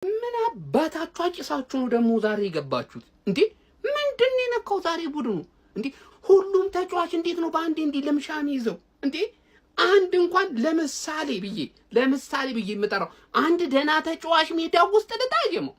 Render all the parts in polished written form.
ምን አባታችሁ አጭሳችሁ ነው ደግሞ ዛሬ የገባችሁት እንዴ? ምንድን ነው የነካው ዛሬ ቡድኑ እንዴ? ሁሉም ተጫዋች እንዴት ነው በአንዴ እንዲህ ልምሻም ይዘው እንዴ? አንድ እንኳን ለምሳሌ ብዬ የምጠራው አንድ ደህና ተጫዋች ሜዳ ውስጥ ልታየመው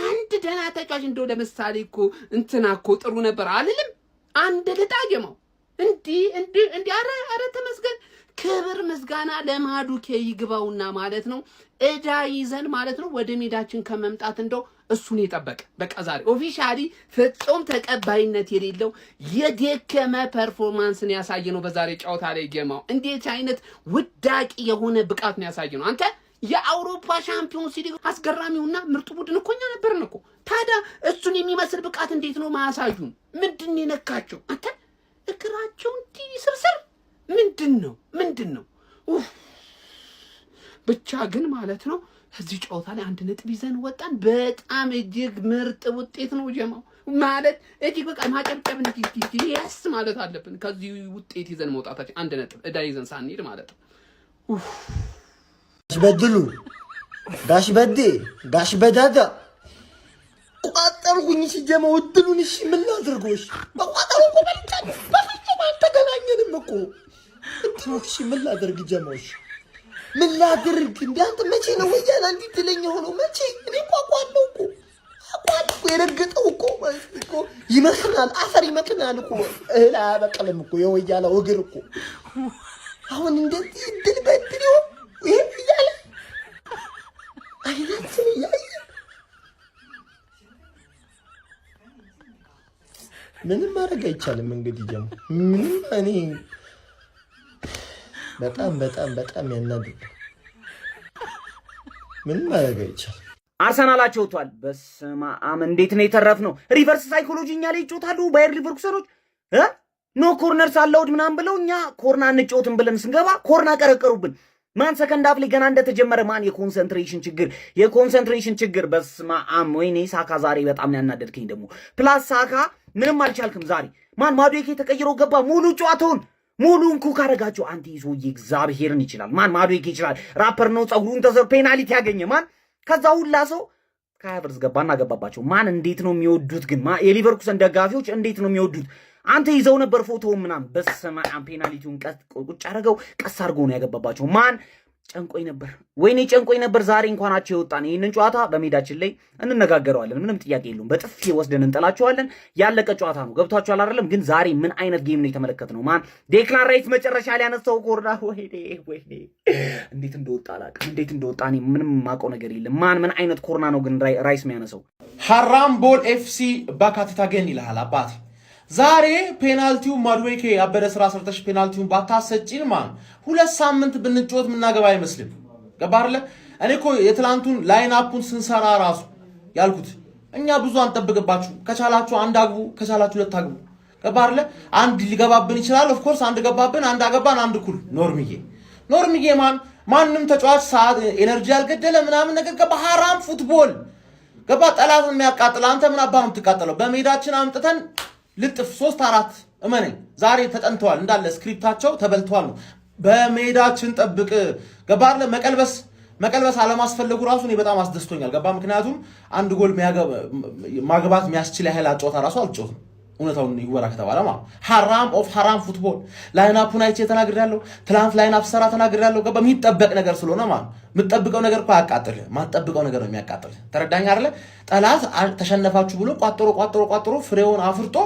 አንድ ደህና ተጫዋች እንደው ለምሳሌ እኮ እንትና እኮ ጥሩ ነበር አልልም። አንድ ልጣየመው እንዲህ እንዲህ እንዲህ። አረ አረ ተመስገን፣ ክብር ምስጋና ለማዱኬ ይግባውና ማለት ነው። እዳ ይዘን ማለት ነው ወደ ሜዳችን ከመምጣት እንደው እሱን የጠበቀ በቃ ዛሬ officially ፍጹም ተቀባይነት የሌለው የደከመ performance ን ያሳየ ነው በዛሬ ጨዋታ ላይ ጀማው። እንዴት አይነት ውዳቂ የሆነ ብቃት ነው ያሳየ ነው። አንተ የአውሮፓ ሻምፒዮንስ ሊግ አስገራሚውና ምርጡ ቡድን እኮ እኛ ነበርን እኮ። ታዲያ እሱን የሚመስል ብቃት እንዴት ነው ማያሳዩን? ምንድን የነካቸው አንተ? እግራቸው እንዲህ ስርስር ምንድን ነው ምንድን ነው? ኡፍ ብቻ ግን ማለት ነው እዚህ ጨዋታ ላይ 1 ነጥብ ይዘን ወጣን። በጣም እጅግ ምርጥ ውጤት ነው ጀማው። ማለት እጅግ በቃ ማጨብጨብ እንዲህ yes ማለት አለብን። ከዚህ ውጤት ይዘን መውጣታችን 1 ነጥብ እዳ ይዘን ሳንሄድ ማለት ነው። ኡፍ። ጋሽ በድሉ፣ ጋሽ በዴ፣ ጋሽ በዳዳ ቋጠርኩኝ። ሲጀመር እድሉን እሺ ምን ላድርገው? እሺ በቋጠሮ እኮ በልቻለሁ። በፍጹም አልተገናኘንም እኮ እድሉን። እሺ ምን ላድርግ? ጀማው እሺ ምን ላድርግ? እንደ አንተ መቼ ነው ወያላ እንዲህ ትለኝ ሆኖ መቼ? እኔ እኮ አውቀዋለሁ እኮ አውቀዋለሁ እኮ የረገጠው እኮ እኮ ይመክናል፣ አፈር ይመክናል እኮ እህል አያበቅልም እኮ የወያላው እግር እኮ። አሁን እንደዚህ እድል በእድል ይሆን ይሄ እያለ አይናችን እያየ ምንም ማድረግ አይቻልም። እንግዲህ ደግሞ ምንም እኔ በጣም በጣም በጣም ያናድድ። ምንም ማድረግ አይቻልም። አርሰናላቸው ወጥቷል። በስመ አብ እንዴት ነው የተረፍነው? Reverse psychology እኛ ላይ ይጮታሉ ባየር ሊቨርኩሰኖች እ no corners allowed ምናምን ብለው እኛ ኮርና አንጮትም ብለን ስንገባ ኮርና ቀረቀሩብን። Man, second half ላይ ገና እንደተጀመረ man የ concentration ችግር፣ የ concentration ችግር። በስመ አብ ወይኔ ሳካ ዛሬ በጣም ነው ያናደድከኝ። ደግሞ plus ሳካ ምንም አልቻልክም ዛሬ። Man, ማዱዌኬ ተቀይሮ ገባ። ሙሉ ጨዋታውን ሙሉን cook አደረጋቸው። አንተ ይዞ እግዚአብሔርን ይችላል። Man, ማዱዌኬ ይችላል። ራፐር ነው። ፀጉሩን ተሰር penalty ያገኘ man ከዛ ሁላ ሰው ከሃቨርትዝ ገባና ገባባቸው። Man, እንዴት ነው የሚወዱት ግን የሊቨርኩሰን ደጋፊዎች እንዴት ነው የሚወዱት? አንተ ይዘው ነበር ፎቶውን ምናምን። በስመ አብ penalty ውን ቁጭ አደረገው፣ ቀስ አድርጎ ነው ያገባባቸው። Man, ጨንቆኝ ነበር፣ ወይኔ ጨንቆኝ ነበር። ዛሬ እንኳን አቸው የወጣን ይህንን ጨዋታ በሜዳችን ላይ እንነጋገረዋለን። ምንም ጥያቄ የለውም። በጥፊ ወስደን እንጠላቸዋለን። ያለቀ ጨዋታ ነው። ገብቷቸዋል አይደለም? ግን ዛሬ ምን አይነት game ነው የተመለከትነው? Man, ዴክላን ራይስ መጨረሻ ላይ ያነሳው ኮርና ወይኔ ወይኔ፣ እንዴት እንደወጣ አላውቅም። እንዴት እንደወጣ እኔ ምንም የማውቀው ነገር የለም። Man, ምን አይነት ኮርና ነው ግን ራይስ የሚያነሳው? ሀራም ball FC back at it again ይልሃል አባቴ። ዛሬ penalty ው ማድዌኬ ያበደ ስራ ሰርተሽ penalty ውን ባታሰጪን man 2 ሳምንት ብንጮት የምናገባ አይመስልም። ገባ አይደለ? እኔ እኮ የትላንቱን line up ኡን ስንሰራ ራሱ ያልኩት እኛ ብዙ አንጠብቅባችሁ፣ ከቻላችሁ አንድ አግቡ፣ ከቻላችሁ ሁለት አግቡ። ገባ አይደለ? አንድ ሊገባብን ይችላል። Of course አንድ ገባብን፣ አንድ አገባን፣ አንድ እኩል ኖርምዬ ኖርምዬ man ማንም ተጫዋች ሰዓት energy ያልገደለ ምናምን ነገር ገባ። ሀራም football ገባ። ጠላትን የሚያቃጥል አንተ ምን አባ ነው የምትቃጠለው? በሜዳችን አምጥተን ልጥፍ ሶስት አራት እመነኝ፣ ዛሬ ተጠንተዋል እንዳለ script ኣቸው ተበልተዋል ነው። በሜዳችን ጠብቅ ገባ አይደለ? መቀልበስ መቀልበስ አለማስፈለጉ ራሱ እኔ በጣም አስደስቶኛል። ገባ። ምክንያቱም አንድ ጎል ማግባት የሚያስችል ያህል አጫወታ ራሱ አልጮትም። እውነታውን ይወራ ከተባለ ማለት ሀራም of ሀራም football line up ኡን አይቼ ተናግሬያለሁ። ትላንት line up ሰራ ተናግሬያለሁ። ገባ። የሚጠበቅ ነገር ስለሆነ ማለት የምጠብቀው ነገር እኮ አያቃጥልህ፣ ማትጠብቀው ነገር ነው የሚያቃጥልህ። ተረዳኝ አይደለ? ጠላት ተሸነፋችሁ ብሎ ቋጥሮ ቋጥሮ ቋጥሮ ፍሬውን አፍርጦ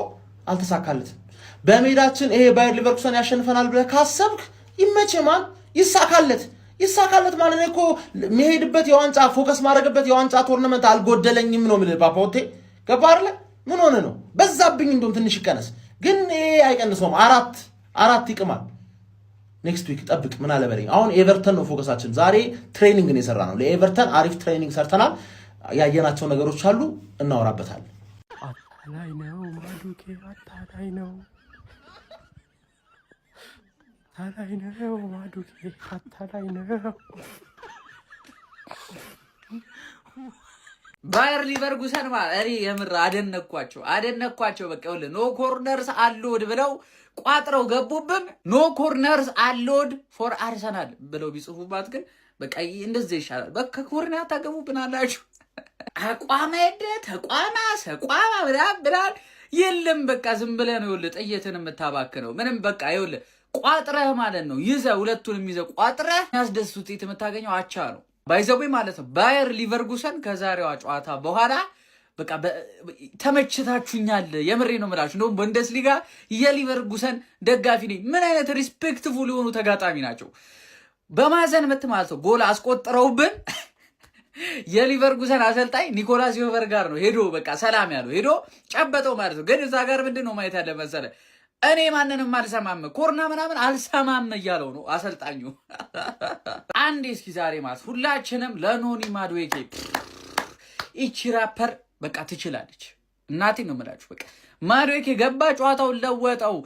አልተሳካለትም። በሜዳችን ይሄ ባየር ሊቨርኩሰን ያሸንፈናል ብለህ ካሰብክ ይመችህ man፣ ይሳካለት ይሳካለት ማለት እኮ የሚሄድበት የዋንጫ focus ማድረግበት የዋንጫ tournament አልጎደለኝም ነው የምልህ። ፓፓውቴ ገባ አይደለ? ምን ሆነ ነው በዛብኝ፣ እንደውም ትንሽ ይቀነስ፣ ግን ይሄ አይቀንሰውም። አራት አራት ይቅማል። Next week ጠብቅ። ምን አለ በለኝ። አሁን ኤቨርተን ነው focus ኣችን። ዛሬ training ነው የሰራነው። ለኤቨርተን አሪፍ training ሰርተናል። ያየናቸው ነገሮች አሉ፣ እናወራበታለን። አታላይ ነው ማዱኬ፣ አታላይ ነው፣ አታላይ ነው ማዱኬ፣ አታላይ ነው። ባየር ሊቨርኩሰን እኔ የምር አደነኳቸው አደነኳቸው። በቃ ይኸውልህ no corners allowed ብለው ቋጥረው ገቡብን። No corners allowed for አርሰናል ብለው ቢጽፉባት ግን በቃ እንደዚህ ይሻላል። በቃ ኮርና ታገቡብን አላችሁ። አቋማ የለ ተቋማ ሰቋማ ምናምን ምናምን የለም። በቃ ዝም ብለህ ነው ይኸውልህ ጥይትን የምታባክነው። ምንም በቃ ይኸውልህ ቋጥረህ ማለት ነው ይዘህ፣ ሁለቱንም ይዘህ ቋጥረህ የሚያስደስት ውጤት የምታገኘው አቻ ነው። By the way ማለት ነው ባየር ሊቨርኩሰን ከዛሬዋ ጨዋታ በኋላ በቃ ተመችታችሁኛል። የምሬ ነው የምላችሁ። እንደውም ቡንደስሊጋ የሊቨርኩሰን ደጋፊ ነኝ። ምን አይነት respectful የሆኑ ተጋጣሚ ናቸው። በማዕዘን ምት ማለት ነው ጎል አስቆጥረውብን የሊቨርኩሰን አሰልጣኝ ኒኮላስ ዮቨር ጋር ነው ሄዶ በቃ ሰላም ያለው፣ ሄዶ ጨበጠው ማለት ነው። ግን እዛ ጋር ምንድን ነው ማየት ያለ መሰለ? እኔ ማንንም አልሰማም፣ ኮርና ምናምን አልሰማም እያለው ነው አሰልጣኙ። አንዴ እስኪ ዛሬ ማለት ሁላችንም ለኖኒ ማድዌኬ፣ ይቺ ራፐር በቃ ትችላለች። እናቴ ነው የምላችሁ። በቃ ማድዌኬ ገባ፣ ጨዋታውን ለወጠው።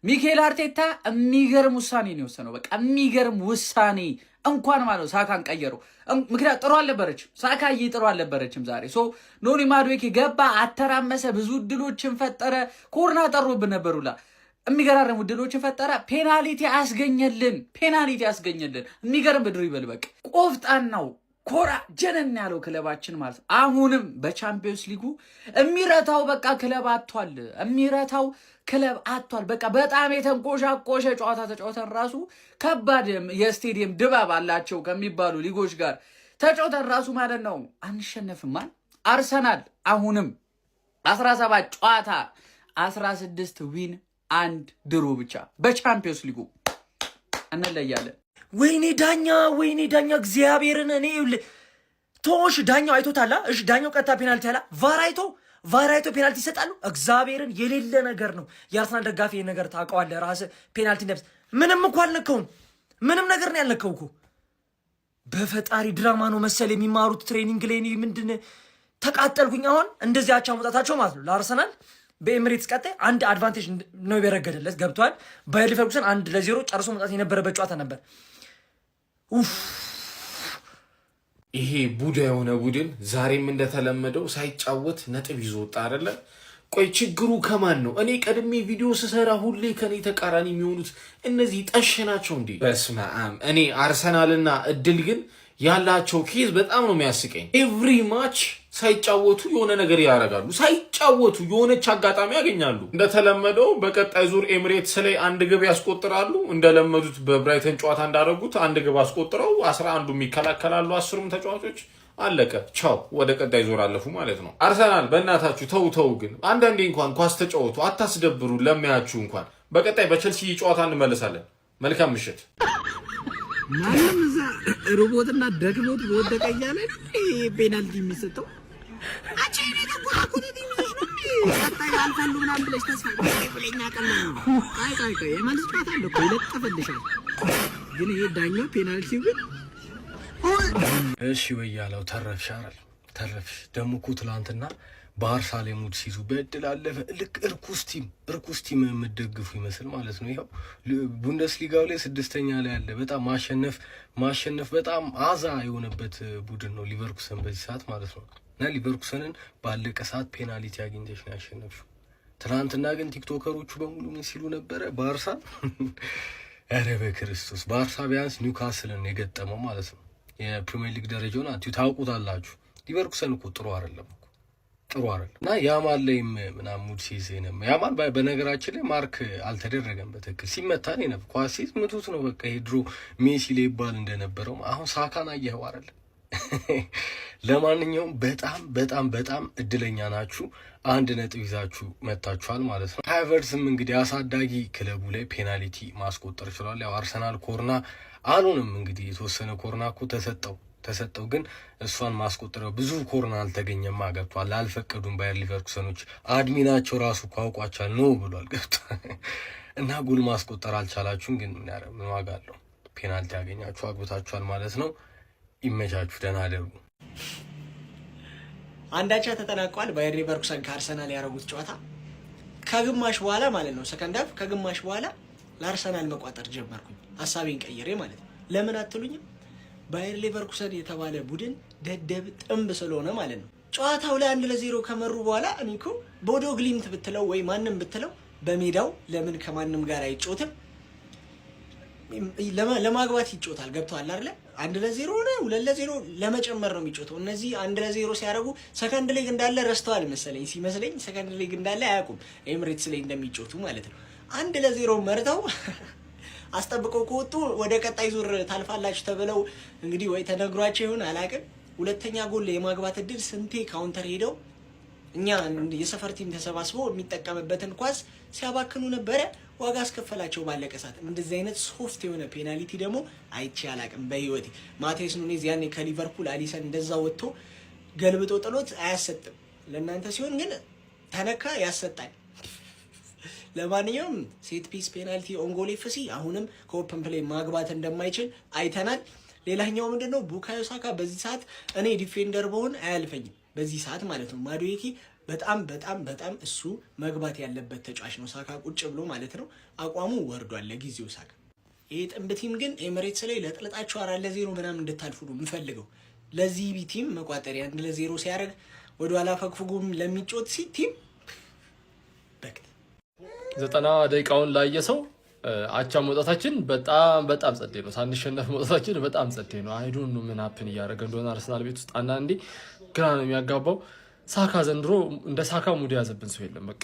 ሚኬል አርቴታ የሚገርም ውሳኔ ነው የወሰነው። በቃ የሚገርም ውሳኔ እንኳን ማለት ነው ሳካን ቀየረው። ምክንያት ጥሩ አልነበረችም፣ ሳካዬ ጥሩ አልነበረችም ዛሬ። So ኖኒ ማድዌኬ ገባ፣ አተራመሰ፣ ብዙ እድሎችን ፈጠረ። ኮርና ጠሮብን ነበሩላ፣ የሚገራረሙ እድሎችን ፈጠረ። ፔናልቲ አስገኘልን፣ ፔናልቲ አስገኘልን። የሚገርም dribble፣ በቃ ቆፍጣናው ኮራ ጀነን ያለው ክለባችን ማለት ነው። አሁንም በቻምፒዮንስ ሊጉ የሚረታው በቃ ክለብ አጥቷል። የሚረታው ክለብ አጥቷል። በቃ በጣም የተንቆሻቆሸ ጨዋታ ተጫውተን ራሱ፣ ከባድ የስቴዲየም ድባብ አላቸው ከሚባሉ ሊጎች ጋር ተጫውተን ራሱ ማለት ነው አንሸነፍም። ማን አርሰናል አሁንም 17 ጨዋታ 16 win፣ አንድ draw ብቻ፣ በቻምፒዮንስ ሊጉ እንለያለን። ወይኔ ዳኛ፣ ወይኔ ዳኛ፣ እግዚአብሔርን እኔ ይኸውልህ ቶሽ ዳኛው አይቶታላ። እሺ ዳኛው ቀጥታ ፔናልቲ አላ፣ ቫር አይቶ ፔናልቲ ይሰጣሉ። እግዚአብሔርን የሌለ ነገር ነው። የአርሰናል ደጋፊ ይሄን ነገር ታውቀዋለህ ራስህ። ፔናልቲ እንደምስ ምንም እኮ አልነካውም። ምንም ነገር ነው ያልነካው እኮ። በፈጣሪ ድራማ ነው መሰል የሚማሩት training ላይ። እኔ ምንድን ተቃጠልኩኝ። አሁን እንደዚህ አቻ መውጣታቸው ማለት ነው ለአርሰናል በኤሚሬትስ ቀጣይ አንድ advantage ነው የረገደለት፣ ገብቷል። ባየር ሊቨርኩሰን 1-0 ጨርሶ መውጣት የነበረበት ጨዋታ ነበር። ኡፍ። ይሄ ቡዳ የሆነ ቡድን ዛሬም እንደተለመደው ሳይጫወት ነጥብ ይዞ ወጣ አይደለ? ቆይ ችግሩ ከማን ነው? እኔ ቀድሜ ቪዲዮ ስሰራ ሁሌ ከኔ ተቃራኒ የሚሆኑት እነዚህ ጠሽ ናቸው እንዴ? በስመ አብ። እኔ አርሰናልና እድል ግን ያላቸው case በጣም ነው የሚያስቀኝ። Every match ሳይጫወቱ የሆነ ነገር ያደርጋሉ። ሳይጫወቱ የሆነች አጋጣሚ ያገኛሉ። እንደተለመደው በቀጣይ ዙር ኤሚሬትስ ላይ አንድ ግብ ያስቆጥራሉ። እንደለመዱት በብራይተን ጨዋታ እንዳደረጉት አንድ ግብ አስቆጥረው 11ዱም ይከላከላሉ፣ 10ሩም ተጫዋቾች፣ አለቀ። ቻው፣ ወደ ቀጣይ ዙር አለፉ ማለት ነው። አርሰናል በእናታችሁ ተው ተው፣ ግን አንዳንዴ እንኳን ኳስ ተጫወቱ፣ አታስደብሩ ለሚያችሁ እንኳን። በቀጣይ በቸልሲ ጨዋታ እንመለሳለን። መልካም ምሽት። ማንም እዛ ርቦትና ደክሞት በወደቀ እያለ ፔናልቲ የሚሰጠው አንቺ እኔ ተጎራኩት የሚልሽ ነው። ቀጣይ አልፋሉ ምናምን ብለሽ ተስፋ ብለኛ ቀላል ነው። ቆይ ቆይ ቆይ፣ የመልስ ጨዋታ አለ እኮ፣ ይለጠፈልሻል። ግን ይሄ ዳኛው ፔናልቲው ግን እሺ ወይ ያለው ተረፍሽ አይደል? ተረፍሽ። ደግሞ እኮ ትላንትና ባርሳ ላይ ሙድ ሲይዙ በእድል አለፈ። ልክ እርኩስ team የምትደግፉ ይመስል ማለት ነው። ይኸው ቡንደስሊጋው ላይ ስድስተኛ ላይ ያለ፣ በጣም ማሸነፍ ማሸነፍ በጣም አዛ የሆነበት ቡድን ነው ሊቨርኩሰን በዚህ ሰዓት ማለት ነው። እና ሊቨርኩሰንን ባለቀ ሰዓት ፔናልቲ አግኝተሽ ነው ያሸነፍሽው። ትናንትና ግን ቲክቶከሮቹ በሙሉ ምን ሲሉ ነበረ? ባርሳ፣ ኧረ በክርስቶስ፣ ባርሳ ቢያንስ ኒውካስልን የገጠመው ማለት ነው። የፕሪሚየር ሊግ ደረጃውን አትዩ፣ ታውቁታላችሁ። ሊቨርኩሰን እኮ ጥሩ አይደለም እኮ፣ ጥሩ አይደለም። እና ያማል ላይም ምናምን ሙድ ሲይዝ ነበር። ያማል በነገራችን ላይ mark አልተደረገም በትክክል፣ ሲመታ ነው ነበር። ኳስ ሲይዝ ምቱት ነው በቃ። ይሄ ድሮ ሜሲ ላይ ይባል እንደነበረው አሁን ሳካን አየኸው አይደል? ለማንኛውም በጣም በጣም በጣም እድለኛ ናችሁ። አንድ ነጥብ ይዛችሁ መጥታችኋል ማለት ነው። ሃቨርትዝም እንግዲህ አሳዳጊ ክለቡ ላይ ፔናልቲ ማስቆጠር ችሏል። ያው አርሰናል ኮርና አልሆንም፣ እንግዲህ የተወሰነ ኮርና እኮ ተሰጠው ተሰጠው ግን እሷን ማስቆጠሪያው ብዙ ኮርና አልተገኘማ። ገብቷል። አልፈቀዱም ባየር ሊቨርኩሰኖች። አድሚናቸው ራሱ እኮ አውቋቸዋል፣ no ብሏል። ገብቷል። እና ጎል ማስቆጠር አልቻላችሁም። ግን ምን ዋጋ አለው? ፔናልቲ ያገኛችሁ አግብታችኋል ማለት ነው። ይመቻችሁ። ደህና አደሩ። አንድ አቻ ተጠናቋል። ባየር ሌቨርኩሰን ከአርሰናል ያደረጉት ጨዋታ ከግማሽ በኋላ ማለት ነው፣ second half ከግማሽ በኋላ ለአርሰናል መቋጠር ጀመርኩኝ፣ ሀሳቤን ቀይሬ ማለት ነው። ለምን አትሉኝም? ባየር ሌቨርኩሰን የተባለ ቡድን ደደብ ጥንብ ስለሆነ ማለት ነው። ጨዋታው ላይ 1-0 ከመሩ በኋላ እኔ እኮ ቦዶ ግሊምት ብትለው ወይ ማንም ብትለው በሜዳው ለምን ከማንም ጋር አይጫወትም? ለማግባት ይጮታል። ገብተዋል አይደለ? 1-0 ሆነ 2-0 ለመጨመር ነው የሚጮተው። እነዚህ 1-0 ሲያደርጉ second leg እንዳለ ረስተዋል መሰለኝ። ሲመስለኝ second leg እንዳለ አያውቁም፣ ኤምሬትስ ላይ እንደሚጮቱ ማለት ነው። 1-0 መርተው አስጠብቀው ከወጡ ወደ ቀጣይ ዙር ታልፋላችሁ ተብለው እንግዲህ ወይ ተነግሯቸው ይሁን አላውቅም። ሁለተኛ ጎል የማግባት እድል ስንቴ counter ሄደው እኛ የሰፈር team ተሰባስቦ የሚጠቀምበትን ኳስ ሲያባክኑ ነበረ። ዋጋ አስከፈላቸው ባለቀ ሰዓት። እንደዚህ አይነት soft የሆነ penalty ደግሞ አይቼ አላቅም በህይወቴ። ማቴስ ኑኔዝ ያኔ ከሊቨርፑል አሊሰን እንደዛ ወጥቶ ገልብጦ ጥሎት አያሰጥም። ለእናንተ ሲሆን ግን ተነካ ያሰጣል። ለማንኛውም set piece penalty own goal FC አሁንም ከ open play ማግባት እንደማይችል አይተናል። ሌላኛው ምንድን ነው? ቡካዮ ሳካ በዚህ ሰዓት እኔ defender ብሆን አያልፈኝም። በዚህ ሰዓት ማለት ነው። ማዱዌኪ በጣም በጣም በጣም እሱ መግባት ያለበት ተጫዋች ነው። ሳካ ቁጭ ብሎ ማለት ነው። አቋሙ ወርዷል ለጊዜው ሳካ። ይሄ ጥንብ team ግን ኤምሬትስ ላይ ለጥልጣቸው 4-0 ምናምን እንድታልፉ ነው የምፈልገው። ለዚህ team መቋጠሪያ 1-0 ሲያደርግ ወደኋላ ፈግፍጉም ለሚጮት ሲ team በክት 90 ደቂቃውን ላየ ሰው አቻ መውጣታችን በጣም በጣም ጸዴ ነው። ሳንሸነፍ መውጣታችን በጣም ጸዴ ነው። I don't know ምን happen እያደረገ እንደሆነ አርሰናል ቤት ውስጥ አንዳንዴ ግራ ነው የሚያጋባው። ሳካ ዘንድሮ እንደ ሳካ mood የያዘብን ሰው የለም። በቃ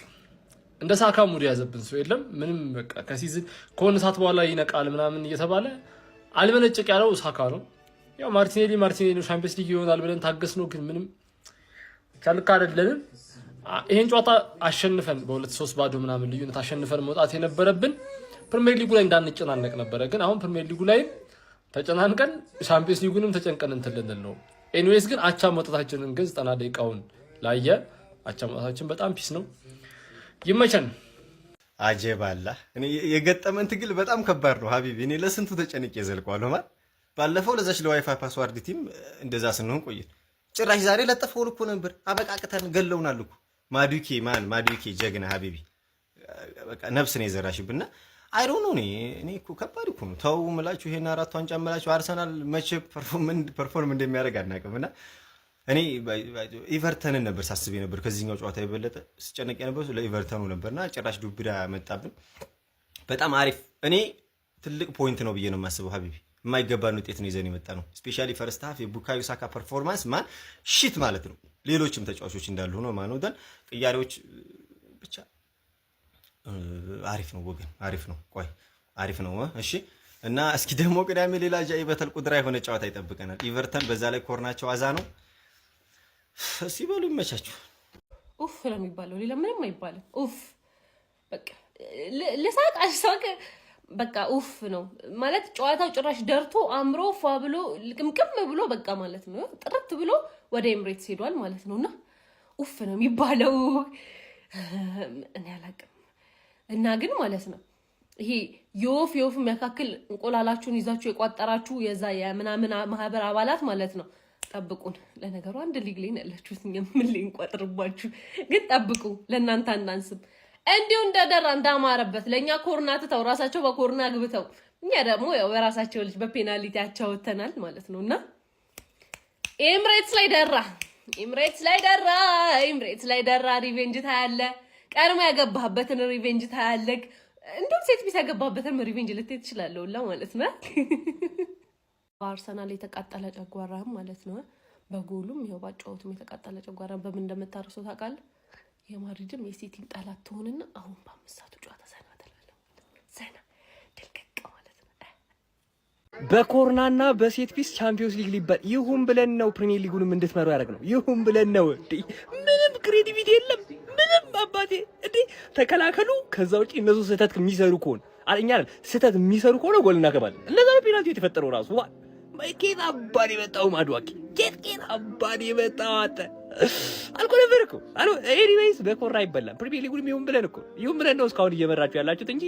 እንደ ሳካ mood የያዘብን ሰው የለም። ምንም በቃ ከ season ከሆነ ሰዓት በኋላ ይነቃል ምናምን እየተባለ አልመነጭቅ ያለው ሳካ ነው። ያው ማርቲኔሊ ማርቲኔሊ ሻምፒየንስ ሊግ ይሆናል ብለን ታገስ ነው፣ ግን ምንም ቻልካ አይደለንም። ይሄን ጨዋታ አሸንፈን በሁለት ሶስት ባዶ ምናምን ልዩነት አሸንፈን መውጣት የነበረብን ፕሪሚየር ሊጉ ላይ እንዳንጨናነቅ ነበረ። ግን አሁን ፕሪሚየር ሊጉ ላይም ተጨናንቀን ሻምፒየንስ ሊጉንም ተጨንቀን እንትን ልንል ነው። Anyways ግን አቻ መውጣታችንን ግን 90 ደቂቃውን ላየ አቻ መውጣታችን በጣም peace ነው። ይመቸን። አጀባላ እኔ የገጠመን ትግል በጣም ከባድ ነው ሀቢቢ። እኔ ለስንቱ ተጨንቄ ዘልቀዋለሁ። ማለት ባለፈው ለዛች ለ WiFi password team እንደዛ ስንሆን ቆየን። ጭራሽ ዛሬ ለጠፈውን እኮ ነበር አበቃቅተን ገለውናል እኮ። ማዱኬ ማን ማዱኬ ጀግና ሀቢቢ፣ በቃ ነፍስ ነው የዘራሽብና I don't know። እኔ እኮ ከባድ እኮ ነው። ተው ምላችሁ ይሄን አራት ዋንጫ ምላችሁ አርሰናል መቼ perform እንደሚያደርግ አናውቅም። እና እኔ ኤቨርተንን ነበር ሳስብ ነበር፣ ከዚህኛው ጨዋታ የበለጠ ስጨነቅ የነበረ ለኤቨርተኑ ነበርና ጭራሽ ዱብዳ መጣብን። በጣም አሪፍ፣ እኔ ትልቅ point ነው ብዬ ነው የማስበው ሀቢቢ። የማይገባን ውጤት ነው ይዘን የመጣ ነው። Especially first half የቡካዮ ሳካ performance man shit ማለት ነው። ሌሎችም ተጫዋቾች እንዳሉ ሆኖ ማነው ደን ቅያሬዎች ብቻ አሪፍ ነው ወገን፣ አሪፍ ነው። ቆይ አሪፍ ነው። እሺ እና እስኪ ደግሞ ቅዳሜ ሌላ ጃይ በተል ቁድራ የሆነ ጨዋታ ይጠብቀናል። ኤቨርተን በዛ ላይ ኮርናቸው አዛ ነው። እስኪ በሉ ይመቻችሁ። ኡፍ ነው የሚባለው፣ ሌላ ምንም አይባልም። ኡፍ በቃ ልሳቅ አልሳቅ በቃ ኡፍ ነው ማለት። ጨዋታው ጭራሽ ደርቶ አምሮ ፏ ብሎ ልቅምቅም ብሎ በቃ ማለት ነው ጥርት ብሎ ወደ ኤምሬትስ ሄዷል ማለት ነው። እና ኡፍ ነው የሚባለው። እኔ አላቅም። እና ግን ማለት ነው ይሄ የወፍ የወፍ የሚያካክል እንቁላላችሁን ይዛችሁ የቋጠራችሁ የዛ የምናምን ማህበር አባላት ማለት ነው ጠብቁን። ለነገሩ አንድ ሊግ ላይ ነው ያላችሁት፣ እኛ ምን ላይ እንቋጥርባችሁ? ግን ጠብቁ፣ ለእናንተ አናንስም። እንዲሁ እንደደራ እንዳማረበት ለእኛ ኮርና ትተው ራሳቸው በኮርና አግብተው እኛ ደግሞ ያው በራሳቸው ልጅ በ penalty አቻውተናል ማለት ነው። እና ኤምሬትስ ላይ ደራ፣ ኤምሬትስ ላይ ደራ፣ ኤምሬትስ ላይ ደራ። Revenge ታያለ። ቀድሞ ያገባህበትን revenge ታያለህ። እንዲሁም set piece ያገባበትን revenge ልትይ ትችላለህ ሁላ ማለት ነው። በአርሰናል የተቃጠለ ጨጓራህም ማለት ነው። በጎሉም ይኸው ባጫወቱም የተቃጠለ ጨጓራ በምን እንደምታርሰው ታውቃለህ። የማድሪድም የሲቲም ጠላት ትሆንና አሁን በ5 ሰዓቱ ጨዋታ ዘና ትላለህ። ዘና ድልቅቅ ማለት ነው። በኮርናና በ set piece ቻምፒዮንስ ሊግ ሊበል ይሁን ብለን ነው ፕሪሚየር ሊጉንም እንድትመሩ ያደረግ ነው። ይሁን ብለን ነው። ምንም creativity የለም። ምንም አባቴ እንዴ ተከላከሉ። ከዛ ውጪ እነሱ ስህተት የሚሰሩ ከሆነ እኛ አይደል ስህተት የሚሰሩ ከሆነ ጎል እናገባለን። ለዛ ነው penalty የተፈጠረው ራሱ። ኬት አባን የመጣው ማድዋቂ ኬት ኬት አባን የመጣው አንተ አልኮ ነበር እኮ አሎ። Anyways በኮርና አይበላም። ፕሪሚየር ሊጉንም ይሁን ብለን እኮ ይሁን ብለን ነው እስካሁን እየመራችሁ ያላችሁት እንጂ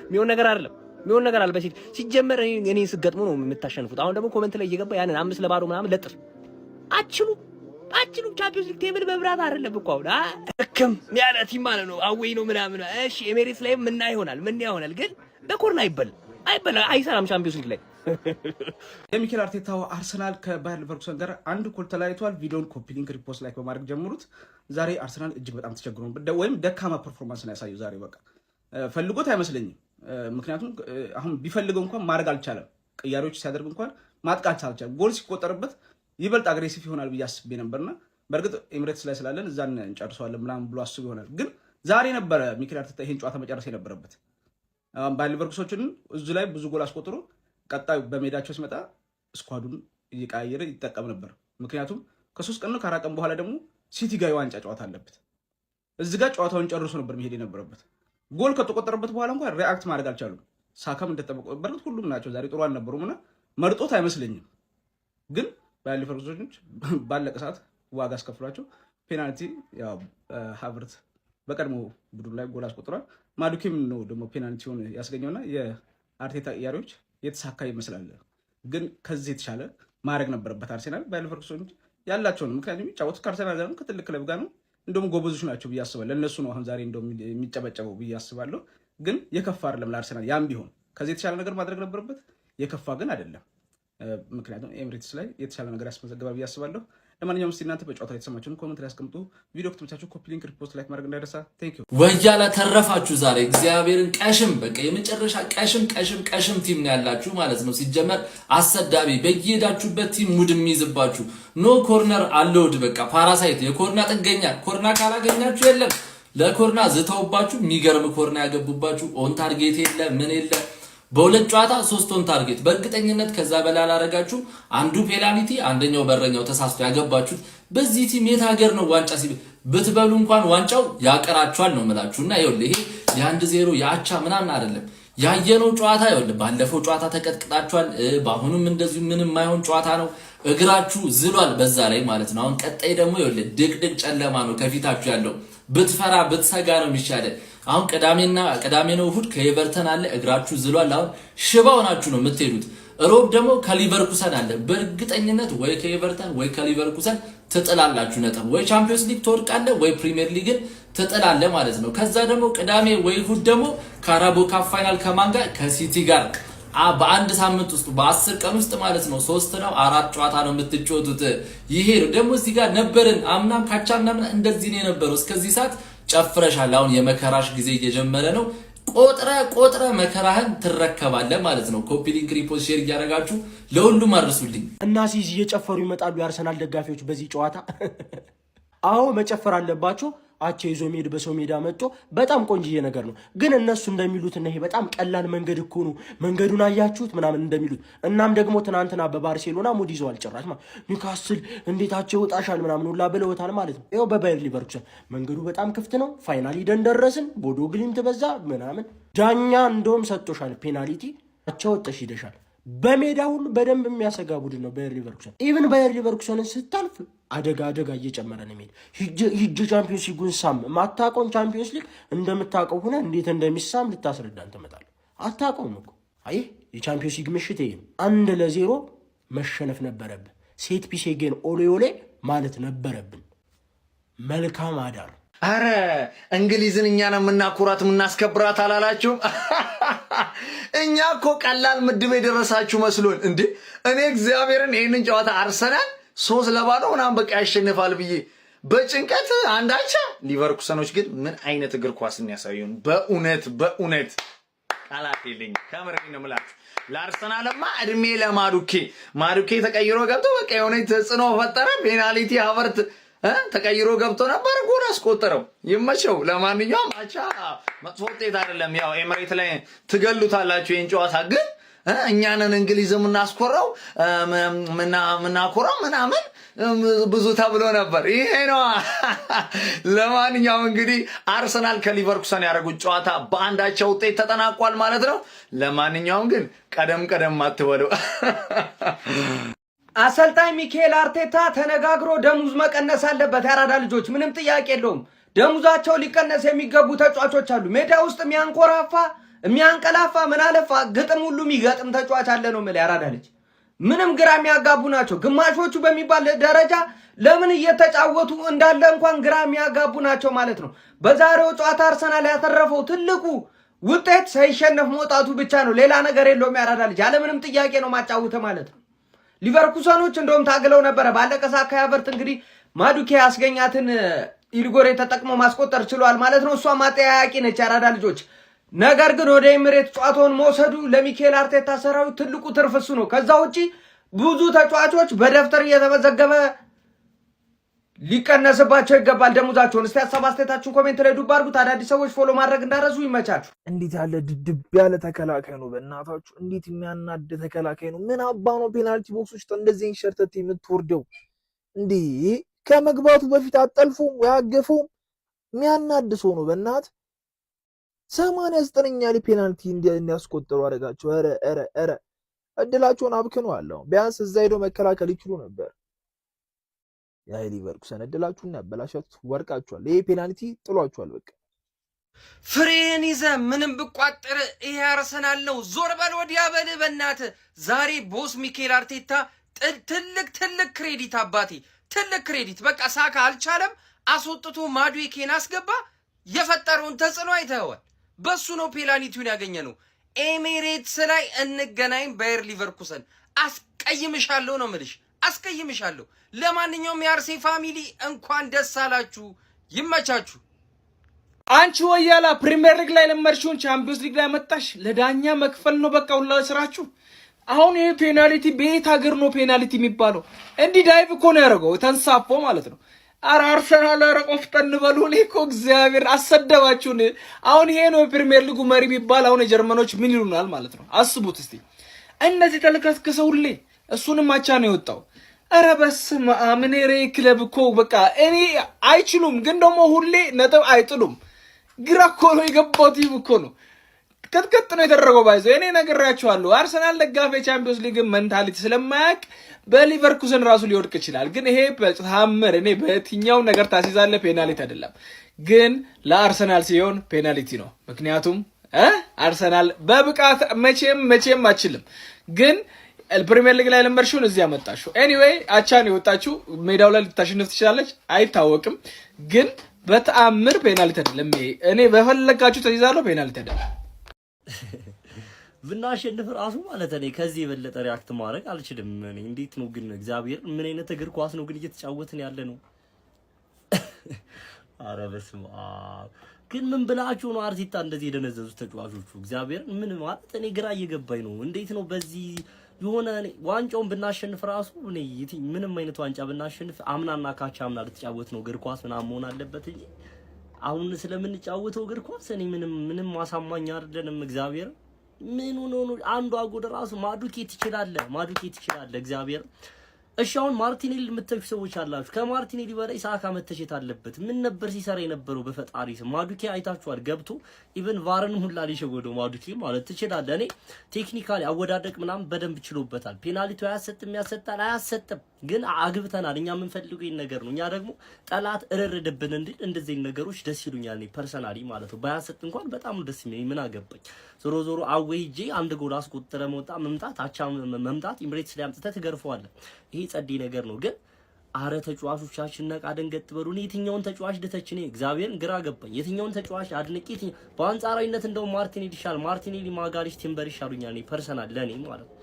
የሚሆን ነገር አይደለም። የሚሆን ነገር አለ። በሴት ሲጀመር እኔ ስገጥሙ ነው የምታሸንፉት። አሁን ደግሞ comment ላይ እየገባ ያንን 5-0 ምናምን ለጥፍ። አችሉም፣ አችሉም። ቻምፒዮንስ ሊግ table መብራት አይደለም እኮ አሁን እክም ያለ team ማለት ነው። Away ነው ምናምን። እሺ ኤሜሬትስ ላይ ምና ይሆናል ምን ይሆናል፣ ግን በኮርና አይበላም፣ አይበላም፣ አይሰራም ቻምፒዮንስ ሊግ ላይ። የሚኬል አርቴታው አርሰናል ከባየር ሊቨርኩሰን ጋር 1 እኩል ተለያይቷል። ቪዲዮን copy link፣ repost፣ like በማድረግ ጀምሩት። ዛሬ አርሰናል እጅግ በጣም ተቸግሮ ወይም ደካማ performance ነው ያሳየው። ዛሬ በቃ ፈልጎት አይመስለኝም። ምክንያቱም አሁን ቢፈልገው እንኳን ማድረግ አልቻለም። ቅያሬዎች ሲያደርግ እንኳን ማጥቃት አልቻለም። ጎል ሲቆጠርበት ይበልጥ aggressive ይሆናል ብዬ አስቤ ነበርና በእርግጥ ኤምሬትስ ላይ ስላለን እዛን እንጨርሰዋለን ምናምን ብሎ አስቡ ይሆናል። ግን ዛሬ ነበረ ሚኬል አርቴታ ይሄን ጨዋታ መጨረስ የነበረበት። ባየር ሊቨርኩሰኖችን እዙ ላይ ብዙ ጎል አስቆጥሮ ቀጣዩ በሜዳቸው ሲመጣ squad ኡን እየቀያየረ ይጠቀም ነበር። ምክንያቱም ከ3 ቀን ነው ከ4 ቀን በኋላ ደግሞ ሲቲ ጋር የዋንጫ ጨዋታ አለበት። እዚ ጋር ጨዋታውን ጨርሶ ነበር መሄድ የነበረበት። ጎል ከተቆጠረበት በኋላ እንኳን react ማድረግ አልቻሉም። ሳካም እንደጠበቀው በእርግጥ ሁሉም ናቸው ዛሬ ጥሩ አልነበሩም እና መርጦት አይመስለኝም። ግን ባየር ሊቨርኩሰኖች ባለቀ ሰዓት ዋጋ አስከፍሏቸው ፔናልቲ ሀቨርት በቀድሞ ቡድን ላይ ጎል አስቆጥሯል። ማዱኬም ነው ደግሞ ፔናልቲውን ያስገኘውና የአርቴታ ቅያሬዎች የተሳካ ይመስላል። ግን ከዚህ የተሻለ ማድረግ ነበረበት አርሴናል። ባየር ሊቨርኩሰኖች ያላቸው ነው። ምክንያቱም የሚጫወቱት ከአርሴናል ጋር ነው፣ ከትልቅ ክለብ ጋር ነው። እንደውም ጎበዞች ናቸው ብዬ አስባለሁ። ለእነሱ ነው አሁን ዛሬ እንደውም የሚጨበጨበው ብዬ አስባለሁ። ግን የከፋ አይደለም ለአርሴናል። ያም ቢሆን ከዚህ የተሻለ ነገር ማድረግ ነበረበት። የከፋ ግን አይደለም። ምክንያቱም ኤምሬትስ ላይ የተሻለ ነገር ያስመዘግባል ብዬ አስባለሁ። ለማንኛውም እስኪ እናንተ በጨዋታ የተሰማችሁን comment ላይ አስቀምጡ። ቪዲዮ ከተመቻችሁ copy link፣ repost፣ like ማድረግ እንዳይረሳ። Thank you። ወያላ ተረፋችሁ ዛሬ እግዚአብሔርን ቀሽም፣ በቃ የመጨረሻ ቀሽም ቀሽም ቀሽም team ነው ያላችሁ ማለት ነው። ሲጀመር አሰዳቢ፣ በየሄዳችሁበት team ሙድ የሚይዝባችሁ፣ no corner allowed፣ በቃ parasite፣ የኮርና ጥገኛ፣ ኮርና ካላገኛችሁ የለም። ለኮርና ዝተውባችሁ የሚገርም ኮርና ያገቡባችሁ፣ on target የለ ምን የለ፣ በሁለት ጨዋታ ሶስት on target፣ በእርግጠኝነት ከዛ በላይ አላረጋችሁ። አንዱ ፔናልቲ፣ አንደኛው በረኛው ተሳስቶ ያገባችሁት። በዚህ team የት ሀገር ነው ዋንጫ ብትበሉ እንኳን ዋንጫው ያቀራችኋል ነው የምላችሁ። እና ይኸውልህ ይሄ የ1-0 የአቻ ምናምን አይደለም ያየነው ጨዋታ። ይኸውልህ ባለፈው ጨዋታ ተቀጥቅጣችኋል። በአሁኑም እንደዚሁ ምንም የማይሆን ጨዋታ ነው። እግራችሁ ዝሏል በዛ ላይ ማለት ነው። አሁን ቀጣይ ደግሞ ይኸውልህ ድቅድቅ ጨለማ ነው ከፊታችሁ ያለው። ብትፈራ ብትሰጋ ነው የሚሻለ። አሁን ቅዳሜና ቅዳሜ ነው እሑድ ከኤቨርተን አለ። እግራችሁ ዝሏል። አሁን ሽባ ሆናችሁ ነው የምትሄዱት። ሮብ ደግሞ ከሊቨርኩሰን አለ። በእርግጠኝነት ወይ ከኤቨርተን ወይ ከሊቨርኩሰን ትጥላላችሁ ነጥብ። ወይ ቻምፒዮንስ ሊግ ትወድቃለህ ወይ ፕሪሚየር ሊግን ትጥላለህ ማለት ነው። ከዛ ደግሞ ቅዳሜ ወይ እሑድ ደግሞ ካራቦ ካፕ final ከማን ጋር? ከሲቲ ጋር። በአንድ ሳምንት ውስጥ፣ በ10 ቀን ውስጥ ማለት ነው ሶስት ነው አራት ጨዋታ ነው የምትጫወቱት። ይሄ ነው ደግሞ እዚህ ጋር ነበርን አምናም ካቻ ምናምን እንደዚህ ነው የነበረው። እስከዚህ ሰዓት ጨፍረሻል። አሁን የመከራሽ ጊዜ እየጀመረ ነው። ቆጥረ ቆጥረ መከራህን ትረከባለህ ማለት ነው። Copy link፣ repost፣ share እያደረጋችሁ ለሁሉም አድርሱልኝ። እና ሲዝ እየጨፈሩ ይመጣሉ የአርሰናል ደጋፊዎች በዚህ ጨዋታ። አዎ መጨፈር አለባቸው። አቻ ይዞ መሄድ በሰው ሜዳ መጥቶ በጣም ቆንጅዬ ነገር ነው። ግን እነሱ እንደሚሉት እና ይሄ በጣም ቀላል መንገድ እኮ ነው፣ መንገዱን አያችሁት ምናምን እንደሚሉት፣ እናም ደግሞ ትናንትና በባርሴሎና ሙድ ይዘዋል። ጭራሽ ማለት ኒውካስል እንዴት አቻ ይወጣሻል ምናምን ሁላ ብለውታል ማለት ነው። ይኸው በባየር ሊቨርኩሰን መንገዱ በጣም ክፍት ነው። Finally ደን ደረስን። ቦዶ ግሊምት በዛ ምናምን ዳኛ እንደውም ሰጥቶሻል ፔናልቲ፣ አቻ ወጥተሽ ሂደሻል። በሜዳ ሁሉ በደንብ የሚያሰጋ ቡድን ነው ባየር ሊቨርኩሰን። Even ባየር ሊቨርኩሰንን ስታልፍ አደጋ አደጋ እየጨመረ ነው የሚሄድ። ሂጅ ቻምፒዮንስ ሊጉን ሳም። ማታውቀውን ቻምፒዮንስ ሊግ እንደምታውቀው ሆነ እንዴት እንደሚሳም ልታስረዳን ትመጣለህ። አታውቀውም እኮ። አይ የቻምፒዮንስ ሊግ ምሽት ይሄ ነው። 1-0 መሸነፍ ነበረብን። Set piece again ኦሌ ኦሌ ማለት ነበረብን። መልካም አዳር። አረ እንግሊዝን እኛ ነው የምናኩራት የምናስከብራት አላላችሁም? እኛ እኮ ቀላል ምድብ የደረሳችሁ መስሎን እንዴ! እኔ እግዚአብሔርን ይህንን ጨዋታ አርሰናል 3-0 ምናምን በቃ ያሸንፋል ብዬ በጭንቀት አንዳቻ። ሊቨርኩሰኖች ግን ምን አይነት እግር ኳስ የሚያሳዩን፣ በእውነት በእውነት ቃላት የለኝም። ከምሬ ነው የምላችሁ። ለአርሰናልማ እድሜ ለማዱኬ። ማዱኬ ተቀይሮ ገብቶ በቃ የሆነ ተጽዕኖ ፈጠረ። ፔናልቲ ሀቨርት ተቀይሮ ገብቶ ነበር፣ ጎል አስቆጠረው። ይመቸው። ለማንኛውም አቻ መጥፎ ውጤት አይደለም። ያው ኤምሬት ላይ ትገሉታላችሁ ይህን ጨዋታ፣ ግን እኛንን እንግሊዝ የምናስኮራው የምናኮራው ምናምን ብዙ ተብሎ ነበር። ይሄ ነው። ለማንኛውም እንግዲህ አርሰናል ከሊቨርኩሰን ያደረጉት ጨዋታ በአንድ አቻ ውጤት ተጠናቋል ማለት ነው። ለማንኛውም ግን ቀደም ቀደም አትበሉ። አሰልጣኝ ሚካኤል አርቴታ ተነጋግሮ ደሞዝ መቀነስ አለበት። ያራዳ ልጆች ምንም ጥያቄ የለውም። ደሞዛቸው ሊቀነስ የሚገቡ ተጫዋቾች አሉ። ሜዳ ውስጥ የሚያንኮራፋ፣ የሚያንቀላፋ፣ ምን አለፋ ግጥም ሁሉ የሚገጥም ተጫዋች አለ ነው የምልህ። ያራዳ ልጅ ምንም ግራ የሚያጋቡ ናቸው። ግማሾቹ በሚባል ደረጃ ለምን እየተጫወቱ እንዳለ እንኳን ግራ የሚያጋቡ ናቸው ማለት ነው። በዛሬው ጨዋታ አርሰናል ያተረፈው ትልቁ ውጤት ሳይሸነፍ መውጣቱ ብቻ ነው። ሌላ ነገር የለውም። ያራዳ ልጅ ያለምንም ጥያቄ ነው ማጫውተ ማለት ነው። ሊቨርኩሰኖች እንደውም ታግለው ነበረ። ባለቀ ሰዓት ካይ ሀቨርት እንግዲህ ማዱኬ ያስገኛትን ኢሊጎሬ ተጠቅሞ ማስቆጠር ችሏል ማለት ነው። እሷ ማጠያያቂ ነች። ያራዳ ልጆች ነገር ግን ወደ ኤሚሬት ጨዋታውን መውሰዱ ለሚኬል አርቴታ ሰራዊት ትልቁ ትርፍ እሱ ነው። ከዛ ውጪ ብዙ ተጫዋቾች በደብተር እየተመዘገበ ሊቀነስባቸው ይገባል ደሞዛቸውን። እስቲ ሀሳብ አስተያየታችሁን comment ላይ ዱብ አድርጉት። አዳዲስ ሰዎች follow ማድረግ እንዳትረሱ። ይመቻችሁ። እንዴት ያለ ድድብ ያለ ተከላካይ ነው! በእናታችሁ እንዴት የሚያናድ ተከላካይ ነው! ምን አባ ነው penalty box ውስጥ እንደዚህ ሸርተት የምትወርደው እንዴ? ከመግባቱ በፊት አጠልፎም ወይ አገፈውም። የሚያናድ ሰው ነው በእናት። 89ኛ ላይ penalty እንዲያስቆጥሩ አደረጋቸው። ኧረ ኧረ ኧረ እድላቸውን አብክነዋል። ቢያንስ እዛ ሄደው መከላከል ይችሉ ነበር። ያ ሊቨርኩሰን እድላችሁን ያበላሻችሁ፣ ወርቃችኋል። ይሄ penalty ጥሏችኋል። በቃ። ፍሬን ይዘ ምንም ብቋጥር ይሄ አርሰናል ነው። ዞር በል ወዲያ በል በእናትህ። ዛሬ boss ሚኬል አርቴታ ትልቅ ትልቅ credit አባቴ፣ ትልቅ credit። በቃ ሳካ አልቻለም፣ አስወጥቶ ማዱዌኬን አስገባ። የፈጠረውን ተጽዕኖ አይተኸዋል። በሱ ነው ፔናልቲውን ያገኘነው። ኤሚሬትስ ላይ እንገናኝ። ባየር ሊቨርኩሰን አስቀይምሻለሁ ነው ምልሽ፣ አስቀይምሻለሁ። ለማንኛውም የአርሴ family እንኳን ደስ አላችሁ፣ ይመቻችሁ። አንቺ ወያላ ፕሪሚየር ሊግ ላይ ለመድሽውን ቻምፒዮንስ ሊግ ላይ መጣሽ። ለዳኛ መክፈል ነው በቃ ሁላ ስራችሁ። አሁን ይሄ penalty በየት ሀገር ነው penalty የሚባለው? እንዲህ dive እኮ ነው ያደረገው ተንሳፎ ማለት ነው። ኧረ አርሰናል ኧረ ቆፍጠን በሉ። እኔ እኮ እግዚአብሔር አሰደባችሁን። አሁን ይሄ ነው የፕሪሚየር ሊጉ መሪ ቢባል አሁን የጀርመኖች ምን ይሉናል ማለት ነው? አስቡት እስቲ። እነዚህ ተልከስክሰው ሁሌ እሱንም አቻ ነው የወጣው። ኧረ በስመ አብ! እኔ ሬ ክለብ እኮ በቃ እኔ አይችሉም፣ ግን ደግሞ ሁሌ ነጥብ አይጥሉም። ግራ እኮ ነው የገባው team እኮ ነው። ቅጥቅጥ ነው የተደረገው። By the way እኔ ነግሬያቸዋለሁ። አርሰናል ደጋፊ የቻምፒዮንስ ሊግ mentality ስለማያውቅ በሊቨርኩሰን ራሱ ሊወድቅ ይችላል። ግን ይሄ በተአምር እኔ በየትኛው ነገር ታስይዛለህ penalty አይደለም። ግን ለአርሰናል ሲሆን penalty ነው። ምክንያቱም አርሰናል በብቃት መቼም መቼም አችልም። ግን ፕሪሚየር ሊግ ላይ ለመርሽውን እዚህ ያመጣሽው። Anyway አቻን የወጣችው ሜዳው ላይ ልታሸንፍ ትችላለች፣ አይታወቅም። ግን በተአምር penalty አይደለም። ይሄ እኔ በፈለጋችሁ ተይዛለሁ፣ penalty አይደለም። ብናሸንፍ ራሱ ማለት እኔ ከዚህ የበለጠ react ማድረግ አልችልም። እኔ እንዴት ነው ግን እግዚአብሔር ምን አይነት እግር ኳስ ነው ግን እየተጫወትን ያለ ነው? አረ በስመ አብ! ግን ምን ብላችሁ ነው አርቴታ እንደዚህ የደነዘዙት ተጫዋቾቹ? እግዚአብሔር ምን ማለት እኔ ግራ እየገባኝ ነው። እንዴት ነው በዚህ የሆነ ዋንጫውን ብናሸንፍ ራሱ እኔ ምንም አይነት ዋንጫ ብናሸንፍ አምናና ካቻ አምና ልትጫወት ነው እግር ኳስ ምናምን መሆን አለበት እንጂ አሁን ስለምንጫወተው እግር ኳስ እኔ ምንም ምንም ማሳማኝ አይደለንም። እግዚአብሔር ምን ሆኖ ነው? አንዷ ጎል ራሱ ማዱኬ ትችላለህ፣ ማዱኬ ትችላለህ። እግዚአብሔር እሺ፣ አሁን ማርቲኔሊ የምትተቹ ሰዎች አላችሁ። ከማርቲኔሊ በላይ ሳካ መተቸት አለበት። ምን ነበር ሲሰራ የነበረው? በፈጣሪ ስም ማዱኬ አይታችኋል። ገብቶ even VAR ን ሁላ ሊሸወደው ማዱኬ ማለት ትችላለህ። እኔ technically አወዳደቅ ምናምን በደንብ ችሎበታል። ፔናልቲ አያሰጥም፣ ያሰጣል፣ አያሰጥም። ግን አግብተናል። እኛ የምንፈልገው ይሄን ነገር ነው። እኛ ደግሞ ጠላት እርርድብን እንዲል እንደዚህ ነገሮች ደስ ይሉኛል። እኔ personally ማለት ነው። ባያሰጥ እንኳን በጣም ደስ የሚለኝ ምን አገባኝ። ዞሮ ዞሮ away ሄጄ አንድ ጎል አስቆጥረ መውጣ መምጣት አቻ መምጣት ኢምሬትስ ላይ አምጥተህ ትገርፈዋለህ። ይሄ ጸዴ ነገር ነው። ግን አረ ተጫዋቾቻችን ነቃ ደንገጥ በሉ። እኔ የትኛውን ተጫዋች ልተች? እኔ እግዚአብሔርን ግራ ገባኝ። የትኛውን ተጫዋች አድንቄ? በአንጻራዊነት እንደው ማርቲኔሊ ይሻል፣ ማርቲኔሊ፣ ማጋሊሽ፣ ቲምበር ይሻሉኛል። እኔ personal ለኔ ማለት ነው።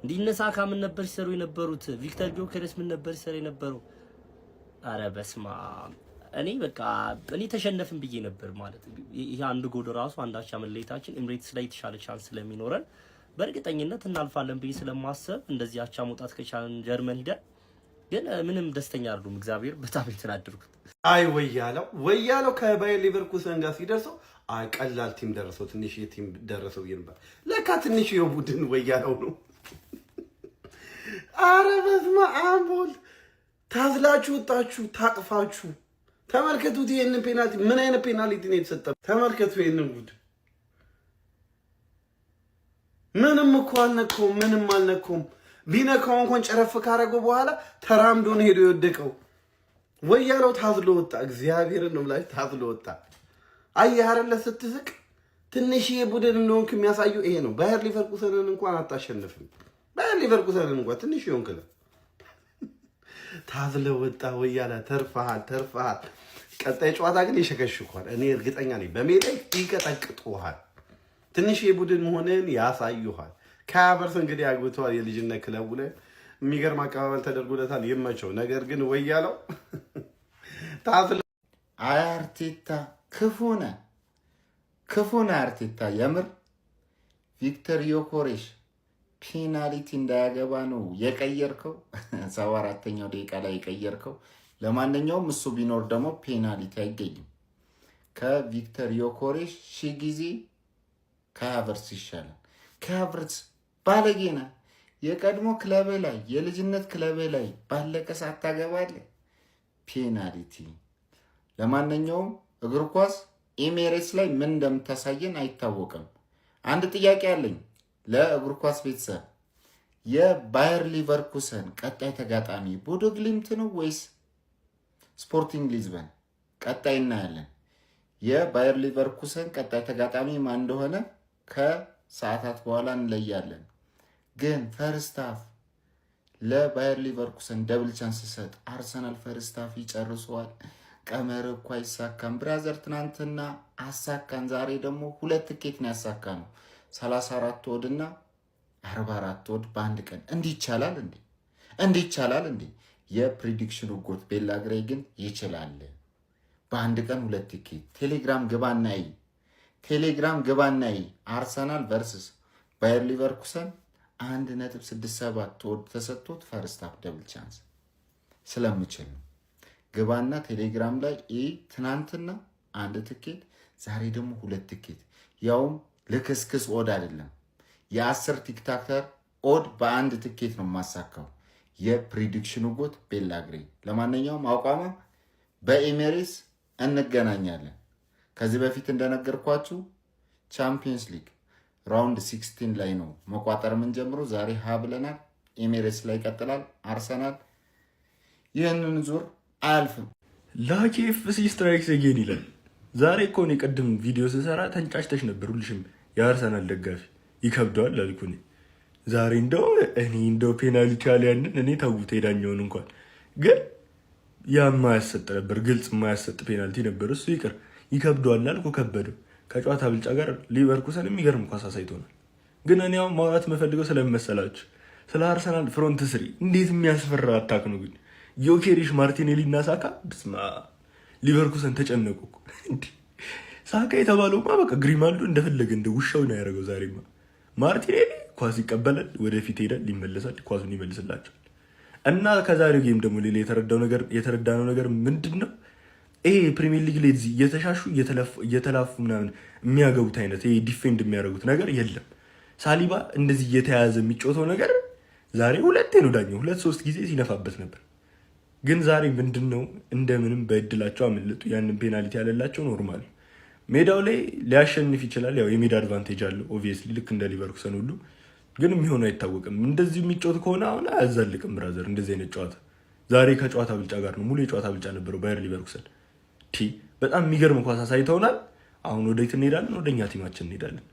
እንዲህ እነ ሳካ ምን ነበር ሲሰሩ የነበሩት? ቪክተር ጊዮኬሬስ ምን ነበር ሲሰሩ የነበረው? አረ በስማ እኔ በቃ እኔ ተሸነፍን ብዬ ነበር ማለት ይሄ አንድ ጎል ራሱ አንድ አቻ መለየታችን ኤምሬትስ ላይ የተሻለ chance ስለሚኖረን በእርግጠኝነት እናልፋለን ብዬ ስለማሰብ እንደዚህ አቻ መውጣት ከቻልን ጀርመን ሂደን ግን ምንም ደስተኛ አይደሉም። እግዚአብሔር በጣም የተናደድኩት። አይ ወያለው ወያለው ከባየር ሊቨርኩሰን ጋር ሲደርሰው አይ ቀላል team ደረሰው፣ ትንሽ team ደረሰው ብዬ ነበር። ለካ ትንሽ የቡድን ወያለው ነው። አረ በስመ አብ ወልድ! ታዝላችሁ ወጣችሁ ታቅፋችሁ። ተመልከቱት ይሄንን penalty፣ ምን አይነት penalty ነው የተሰጠ? ተመልከቱ ይሄንን ጉድ። ምንም እኮ አልነካውም፣ ምንም አልነካውም። ቢነካው እንኳን ጨረፍ ካረገው በኋላ ተራምዶ ነው ሄዶ የወደቀው። ወያለው ታዝሎ ወጣ። እግዚአብሔርን ነው የምላችሁ ታዝሎ ወጣ። አየህ አይደለ ስትስቅ ትንሽዬ ቡድን እንደሆንክ የሚያሳየው ይሄ ነው። ባየር ሊቨርኩሰንን እንኳን አታሸንፍም። ባየር ሊቨርኩሰንን እንኳን ትንሽ ይሆን ክለብ ታዝለ ወጣ። ወያላ ተርፈሃል፣ ተርፈሃል። ቀጣይ ጨዋታ ግን ይሸከሽኳል። እኔ እርግጠኛ ነኝ በሜዳ ይቀጠቅጡሃል። ትንሽ የቡድን መሆንን ያሳዩሃል። ካይ እንግዲህ አግብተዋል። የልጅነት ክለቡ ላይ የሚገርም አቀባበል ተደርጎለታል። ይመቸው። ነገር ግን ወያለው ታዝለ አይ አርቴታ ክፉ ነህ፣ ክፉ ነህ አርቴታ። የምር ቪክተር ዮኮሬሽ ፔናልቲ እንዳያገባ ነው የቀየርከው። 74ኛው ደቂቃ ላይ የቀየርከው። ለማንኛውም እሱ ቢኖር ደግሞ ፔናልቲ አይገኝም። ከቪክተር ዮኮሬሽ ሺ ጊዜ ከሃቨርትስ ይሻላል። ከሃቨርትስ ባለጌ ነህ። የቀድሞ ክለብህ ላይ፣ የልጅነት ክለብህ ላይ ባለቀ ሰዓት ታገባለህ ፔናልቲ። ለማንኛውም እግር ኳስ ኤሜሬትስ ላይ ምን እንደምታሳየን አይታወቅም። አንድ ጥያቄ አለኝ ለእግር ኳስ ቤተሰብ። የባየር ሊቨርኩሰን ቀጣይ ተጋጣሚ ቦዶ ግሊምት ነው ወይስ ስፖርቲንግ ሊዝበን? ቀጣይ እናያለን። የባየር ሊቨርኩሰን ቀጣይ ተጋጣሚ ማን እንደሆነ ከሰዓታት በኋላ እንለያለን። ግን first half ለባየር ሊቨርኩሰን double chance ሰጥ፣ አርሰናል first half ይጨርሰዋል። ቀመር እኮ አይሳካም brother። ትናንትና አሳካን፣ ዛሬ ደግሞ ሁለት ትኬት ነው ያሳካነው። 34 odd እና 44 odd በአንድ ቀን። እንዲህ ይቻላል እንዴ? እንዲህ ይቻላል እንዴ? የ prediction ኑ goat ቤላ ግሬይ ግን ይችላል። በአንድ ቀን ሁለት ትኬት። ቴሌግራም ግባና እይ፣ ቴሌግራም ግባና እይ። አርሰናል versus ባየር ሊቨርኩሰን 1.67 odd ተሰጥቶት first half double chance ስለምችል ነው። ግባና ቴሌግራም ላይ ኢ ትናንትና አንድ ትኬት፣ ዛሬ ደግሞ ሁለት ትኬት፣ ያውም ልክስክስ odd አይደለም። የ10 TikToker odd በአንድ ትኬት ነው የማሳካው። የ prediction ኑ goat ቤላ ግሬ። ለማንኛውም አቋማ በኤሜሬትስ እንገናኛለን። ከዚህ በፊት እንደነገርኳችሁ Champions League round 16 ላይ ነው መቋጠር የምንጀምረው። ዛሬ ሀ ብለናል። ኤሜሬትስ ላይ ይቀጥላል። አርሰናል ይህንን ዙር አያልፍም። Lucky FC strikes again ይላል። ዛሬ እኮ እኔ ቅድም ቪዲዮ ስሰራ ተንጫጭተሽ ነበር። ሁልሽም የአርሰናል ደጋፊ ይከብደዋል አልኩ እኔ። ዛሬ እንደው እኔ እንደው ፔናልቲ አለ ያንን እኔ ተውት፣ ሄዳኛውን እንኳን ግን ያ የማያሰጥ ነበር፣ ግልጽ የማያሰጥ ፔናልቲ ነበር። እሱ ይቅር፣ ይከብደዋል አልኩ፣ ከበደው። ከጨዋታ ብልጫ ጋር ሊቨርኩሰን የሚገርም ኳስ አሳይቶናል። ግን እኔ አሁን ማውራት የምፈልገው ስለመሰላችሁ ስለ አርሰናል front three እንዴት የሚያስፈራ attack ነው ግን! ዮኬሪሽ፣ ማርቲኔሊ እና ሳካ፣ ብስማ፣ ሊቨርኩሰን ተጨነቁ። ሳካ የተባለውማ በቃ ግሪማልዶ እንደፈለገ እንደ ውሻው ነው ያደረገው። ዛሬማ ማርቲኔሊ ኳስ ይቀበላል፣ ወደፊት ሄዳል፣ ይመለሳል፣ ኳሱን ይመልስላቸዋል። እና ከዛሬው game ደግሞ ሌላ የተረዳነው ነገር ምንድን ነው? ይሄ ፕሪሚየር ሊግ ላይ እየተሻሹ እየተላፉ ምናምን የሚያገቡት አይነት ይሄ defend የሚያደርጉት ነገር የለም። ሳሊባ እንደዚህ እየተያዘ የሚጫወተው ነገር ዛሬ ሁለቴ ነው ዳኛው ሁለት ሶስት ጊዜ ሲነፋበት ነበር። ግን ዛሬ ምንድን ነው እንደምንም በእድላቸው አመለጡ። ያንን ፔናልቲ ያለላቸው normal ሜዳው ላይ ሊያሸንፍ ይችላል። ያው የሜዳ advantage አለው obviously ልክ እንደ ሊቨርኩሰን ሁሉ፣ ግን የሚሆነው አይታወቅም። እንደዚሁ የሚጫወት ከሆነ አሁን አያዛልቅም brother። እንደዚህ አይነት ጨዋታ ዛሬ ከጨዋታ ብልጫ ጋር ነው፣ ሙሉ የጨዋታ ብልጫ ነበረው ባየር ሊቨርኩሰን። በጣም የሚገርም ኳስ አሳይተውናል። አሁን ወዴት እንሄዳለን? ወደ እኛ team ኣችን እንሄዳለን።